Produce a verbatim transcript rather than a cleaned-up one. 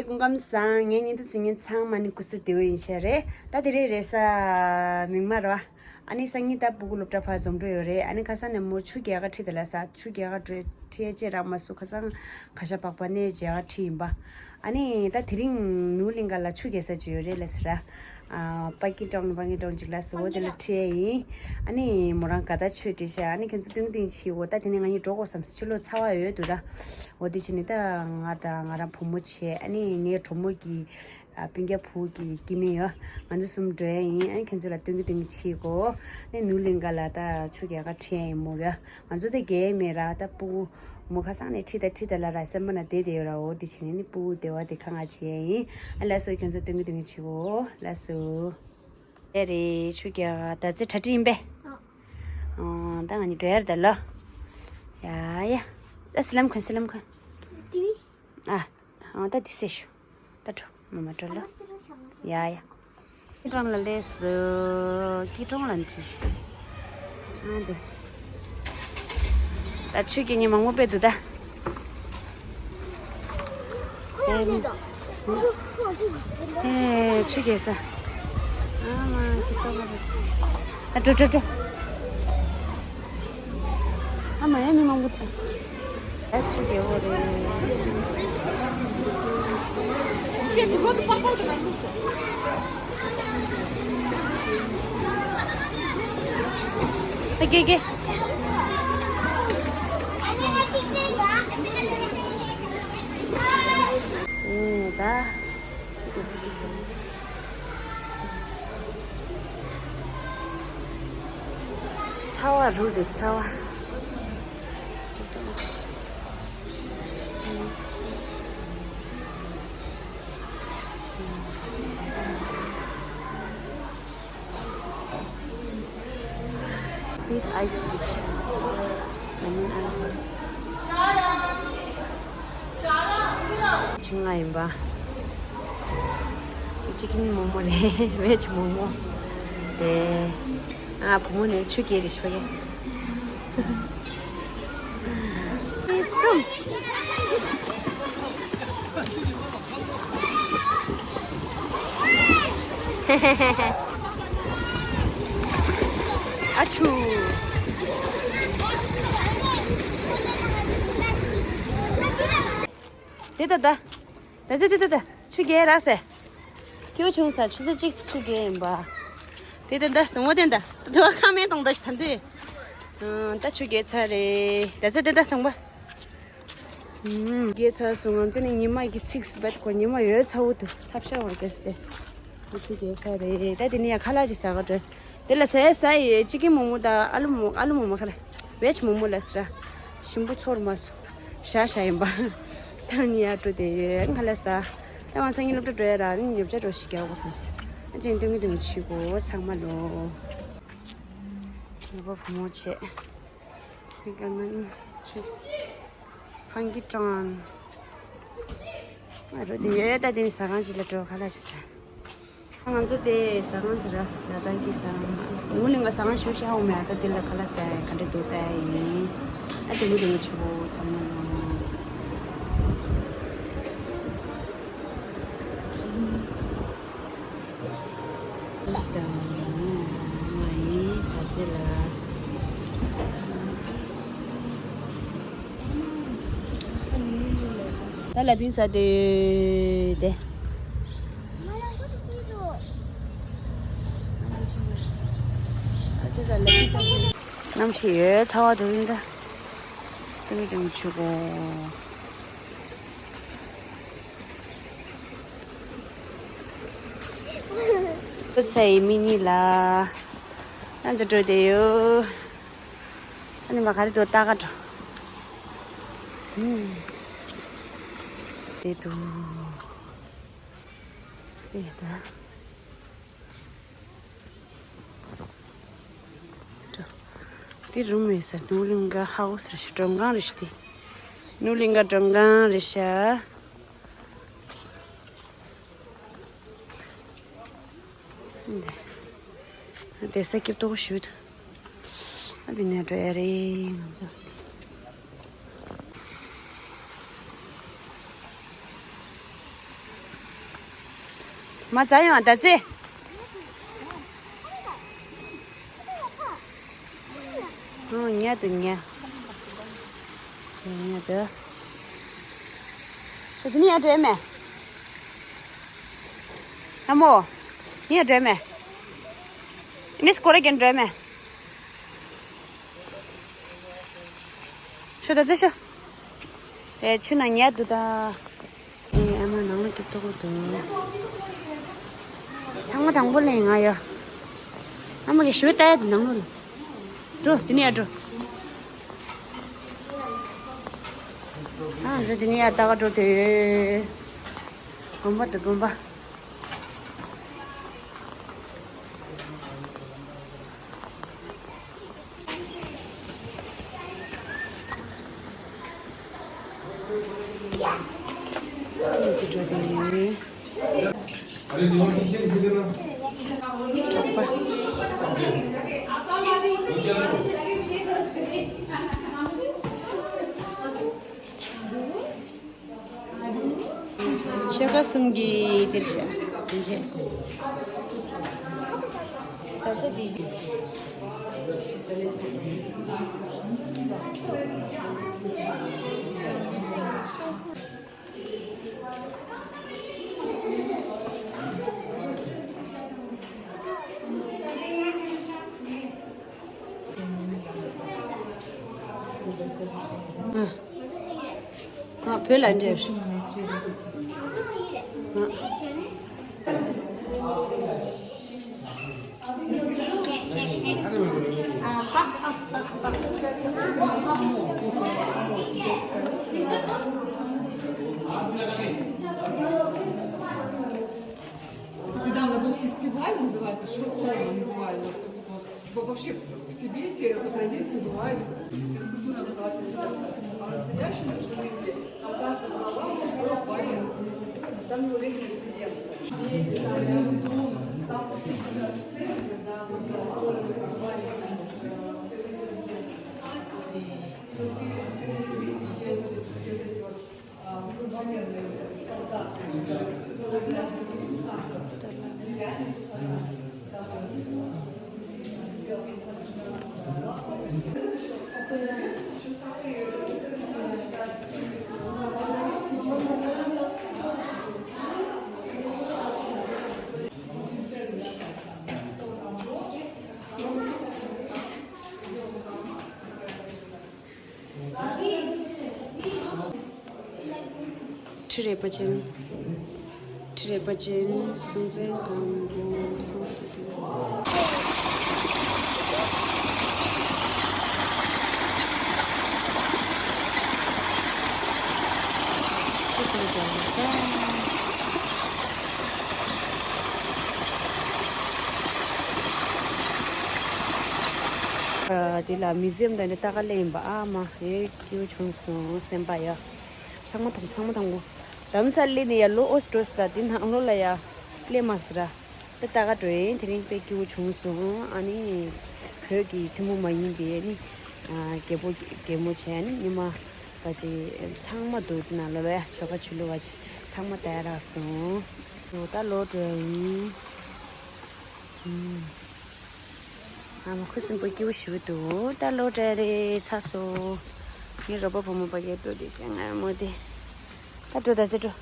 སྐུ་ཁམས་བཟང་། ངའི་བརྙན་ཐུང་གཟིགས་མཁན་ཚང་མ་ནི་སྐུ་གཟུགས་བདེ་པོ་ཡིན་ཤག་རེད། ད་དེ་རིང་རེས་གཟའ་མིག་དམར་རེད་བ། ཨ་ནི་སང་ཉིན་ད་སྤུ་གུ་སློབ་གྲྭ་ཕར་འཛོམས་འགྲོ་ཡོད་རེད། ཨ་ནི་ཁ་སང་ནས་མོ་ཆུ་རྐྱལ་ག་ཁྲིད་དེ་ལ་ས་ཆུ་རྐྱལ་ག་འགྲོ་ཁྲིད་ཅེས་རག་མ་སོང་། ཁ་སང་ག་ཤ་པག་པ་ནས་རྐྱལ་ག་ཁྲིད་ཡིན་པ། ཨ་ནི་ད་དེ་རིང་ནོར་གླིང་ག་ལ་ཆུ་རྐྱལ་ས་ཅིག་ཡོད་རེད་ལ་ཟེར། ཨ། པ་ཀི་ཀྲོང་པ་ཀི་ཀྲོང་ཅིག་ལ་ཟེར་འོ་དེ་ལ་ཁྲིད་ཡིན། ཨ་ནི་མོ་རང་ག་ད་ཆོས་དེ་ཤ། ཨ་ནི་ཁྱོད་ཚོ་སྟོན་གི་སྟོན་གི་ཆི་འོ། ད་དེ་ནས་ང་གཉིས་འགྲོ་དགོས་བསམ་སོང་། ཕྱི་ལོགས་ཚ་བ་ཡོད་འདུག་ར། འོ་དེ་བྱས་ནས་ད་ང་དང་ང་རང་བུ་མོ་བྱས། ཨ་ནི་ངའི་གྲོགས་མོ་གི་ཨ། སྤུན་ཀྱག་བུ་གི་སྐྱེ་དམན་ཡོད། ང་ཚོ་གསུམ་འགྲོ་ཡ་ཡིན། ཨ་ནི་ཁྱེད་ཚོ་ལ་སྟོན་གི་སྟོན་གི་བྱེད་དགོས། ནི་ནོར་གླིང་ག་ལ་ད་ཆུ་རྐྱལ་ག་ཁྲིད་ཡ་ཡིན་མོ་ཡ། ང་ཚོ་དེ་རྐྱལ་མེད་ར། ད་སྤུ་གུ་མོ་ཁ་སང་ནས་ཁྲིད་ད་ཁྲིད་ད་ལ་ར་སེམས་པ་ན་བསྡད་བསྡད་ཡོད་ར། འོ་དེ་བྱས་ནས་ནི་སྤུ་གུ་བདེ་བ་དེ་ཁ་ང་བྱེད་ཡ་ཡིན། ཨ་ལགས་སོ། ཁྱེད་ཚོ་སྟོན་གི་སྟོན་གི་བྱེད་དགོས། ལགས་སོ། དེ་རེད། ཆུ་རྐྱལ་ག་ད་ཚེ་གྲ་སྒྲིག་ཡིན་པས། ཨ། ཨ། ད་ང་གཉིས་འགྲོ་ཡ་རེད་ད་ལོ། ཡ་ཡ། ད་སི་ལམ་གོན། སི་ལམ་གོན། ཨ། ཨ། ད་འདི་སེ་ཞུ། ད་འགྲོ། མ་མ་འགྲོ་ལོ། ཡ་ཡ། ཀི་ཀྲོང་ལ་སླེབས་སོ། ཀི་ཀྲོང་ལ་འགྲིག་ཨ་འདི། ད་ཆུ་རྐྱལ་མཁན་མང་པོ་དཔེ་འདུག་ད། ཨེ་ཆུ་རྐྱལ་ས། ཨ་མ་ཀི་ཀྲོང་ལ་སླེབས་སོ། ཨ་འགྲོ་འགྲོ་འགྲོ། ཨ་མ་ཡ་མི་མང་པོ་ད། ད་ཆུ་རྐྱལ་བོ་རེད། ཨ་ཀེ་ཀེ། ཨེ་ད། ཆུ་རྐྱལ་ས་ཀི་ཀྲོང་། ཚ་བ་རུལ་འདུག་ཚ་བ། This ice dish. Lemon ice. ཆུང་ང་ཡིན་པ། ཅི་ཀིན་མོག་མོག་རེད། བེཇ་མོག་མོག་རེད། ཨ་བུ་མོ་ནས་ཆུ་རྐྱལ་རེད་ཤག་གི། གསུམ། ཨ་ཆུ། དེ་ད་ད། ད་ད་ད་ད་ད། ཆུ་རྐྱལ་རག་སེ། སྐྱིད་པོ་བྱུང་ས། ཆུ་ཚོད་གཅིག་ཆུ་རྐྱལ་ཡིན་པ། དེ་ད་ད་དུང་བ་དེ་ད། དུང་བ་ཁ་མེད་གཏོང་ད་ཞིག་ད་འདི། ཨ་ད་ཆུ་རྐྱལ་ཚར་རེད། ད་ཚེ་དེ་ད་དུང་བ། ཨུམ། རྒྱལ་ཚར་སོང་། ང་ཚོ་ནི་ཉི་མ་གི་ཚིགས་སྦད་ཁོ་ཉི་མ་ཡོད་ཚ་བོ་དུ་ཚབ་ཤ་བར་རྒྱས་ཏེ། ང་ཚོ་རྒྱལ་ཚར་རེད། ད་དེ་ནི་ཡ་ཁ་ལག་ཅིག་ཟ་ག་འགྲོ། དེ་ལ་ཟས་ཟ་ཡི་ཅི་ཀི་མོག་མོག་དང་ཨ་ལུ་མོག་ཨ་ལུ་མོག་མོག་ཁ་ལ་བེཇ་མོག་མོག་ལ་ཟ། ཞིམ་པོ་ཚོར་མ་སོང་། ཤ་ཤ་ཡིན་པ། ད་ནི་ཡ་འགྲོ་དེ་ཡོད་ཁ་ལ་ཟ། ད་ང་སང་ཉིན་སློབ་གྲྭ་འགྲོ་ཡ་ར་ནི་ཉོ་ཆ་འགྲོ་ཞིག་རྒྱག་དགོས་བསམ་སོང་། ཨ་ཅེ་སྟོན་གི་སྟོན་གི་བྱེད་དགོས་ཚང་མ་ལོ། ཡོད་པ་བུ་མོ་བྱས། ཧི་ཀ་མན་ཆུ། ཕང་གི་ཀྲོང་། ང་རོ་དེ་ཡོད་ད་དེ་ནི་ཟ་ཁང་ཞིག་ལ་འགྲོ་ཁ་ལག་ཞིག་ཟ། ང་ཚོ་དེ་ཟ་ཁང་ཞིག་ར་ལ་དྭགས་ཀྱི་ཟ་ཁང་། ནོར་གླིང་ག་ཟ་ཁང་ཞིག་ཤ་འོ་མེད་ད་དེ་ལ་ཁ་ལག་ཟ་ཡ་ག་འདྲ་འདུག་ལྟ་ཡ་ཡིན། ཨ་དེ་མི་དེ་མི་ཆུ་བོ་ཚང་མ་ལོ། ད་ལ་པིན་ས་དེ་དེ། གནམ་གཤིས་ཡོད་ཚ་བ་དུ་ཡིན་ད། དུ་མི་དུ་མི་ཆུ་གོ། སའི་མི་ནི་ལ། ང་ཚོ་འགྲོ་བསྡད་ཡོད། ཨ་ནི་མ་ག་རེ་འགྲོ་ལྟ་ག་འགྲོ། ཨུམ། དེ་དུ། དེ་ད། འགྲོ། དེ་རུམ་མེད་ས་ནོར་གླིང་ག་ཧའུ་སི་རེད་ཤག་མགྲོན་ཁང་རེད་ཤག་དེ། ནོར་གླིང་ག་མགྲོན་ཁང་རེད་ཤག་བསྡད་ས་སྐྱིད་པོ་ཞིག་འདུག་ཨ་དེ་ནས་འགྲོ་ཡ་རེད་ང་ཚོ། མ་ཚ་ཡོང་ད་ཚེ། ཨོ་ཉལ་དུ་ཉལ། ཉལ་དུ། ཤོ་དེ་ནི་ཡར་འགྲོ་ཡ་མེད། ལྷ་མོ། ཡར་འགྲོ་ཡ་མེད། ཨ་ནི་སྐོར་ར་རྒྱག་འགྲོ་ཡ་མེད། ཤོ་ད་ཚེ་ཤོ། ཨེ་ཆུ་ནང་ཉལ་དུ་ད། ཨེ་ཨ་མ་ནང་ལ་སྐྱིད་ཏོག་ཏོ། ཐང་མ་དང་པོ་ལེན་ང་ཡོ། ཨ་མ་གི་ཞུ་ཏའི་ནང་ལོ། འགྲོ་དེ་ནས་ཡར་འགྲོ། ཨ་འགྲོ་དེ་ནས་ཡར་ལྟ་ག་འགྲོ་དེ། དགོན་པ་དེ་དགོན་པ། ཆོལ་ཁ་གསུམ་གྱི་དེར་ཤ་དེ་འཆད། ཨ། བོད་ལ་འདྲེར། ཨ། Недавно был фестиваль, называется, шоу буквально. Во- Вообще, в Тибете по традиции бывает интеркультурно-образовательный центр. А настоящий инструмент, там каждая глава — это поэт. Там его летняя резиденция. Дети, там, там вот есть как раз центр, да, вот, да, вот, ཁྲི་རལ་པ་ཅན། ཁྲི་རལ་པ་ཅན་སྲོང་བཙན་སྒམ་པོ་སྲོང་བཙན་སྒམ་པོ། ཆེ་དང་རྒྱ་ལ་ས། ཨ། དེ་ལ་མི་ཟེམ་དང་འདྲ་ལྟ་ག་སླེབས་ཡིན་པ། ཨ་མ་ཡོད་སྐྱིད་པོ་བྱུང་སོང་སེམས་པ་ཡ། ཚང་མ་དང་ཚང་མ་དང་པོ། དམ་ས་སླེབས་ནས་ཡ་ལོ་ཨོ་སི་ཀྲོས་ད་དེ་ནང་ལོ་ལ་ཡ་སླེབས་མ་སི་ར། དེ་ལྟ་ག་འགྲོ་ཡིན། དེ་རིང་དཔེ་སྐྱིད་པོ་བྱུང་སོང་། ཨ་ནི་བོད་ཀྱི་ཐུན་མོང་མ་ཡིན་པའི་ཨ་ནི་རྒད་པོ་རྒད་མོ་བྱས། ཨ་ནི་ཉི་མ་པ་ཅིག་ཚང་མ་འདུག་དེ་ནང་ལོ་ལ་ཡ་ཆོལ་ཁ་ཆོས་ལུགས་པ་ཅིག་ཚང་མ་ལྟ་ཡ་རག་སོང་། འོ་ད་ལོག་འགྲོ་ཡ་ཡིན། ཨ་མ་ཁུ་སིམ་པོ་སྐྱིད་པོ་ཞེ་པོ་འདུག་ད་ལོག་འགྲོ་ཡ་རེད། ཚར་སོང་། ངའི་རོགས་པ་བུ་མོ་ཕ་གིར་སྤྲོ་བདེ་ཞེ་ང་མོ་དེ། ད་འགྲོ་ད་ཚེ་འགྲོ།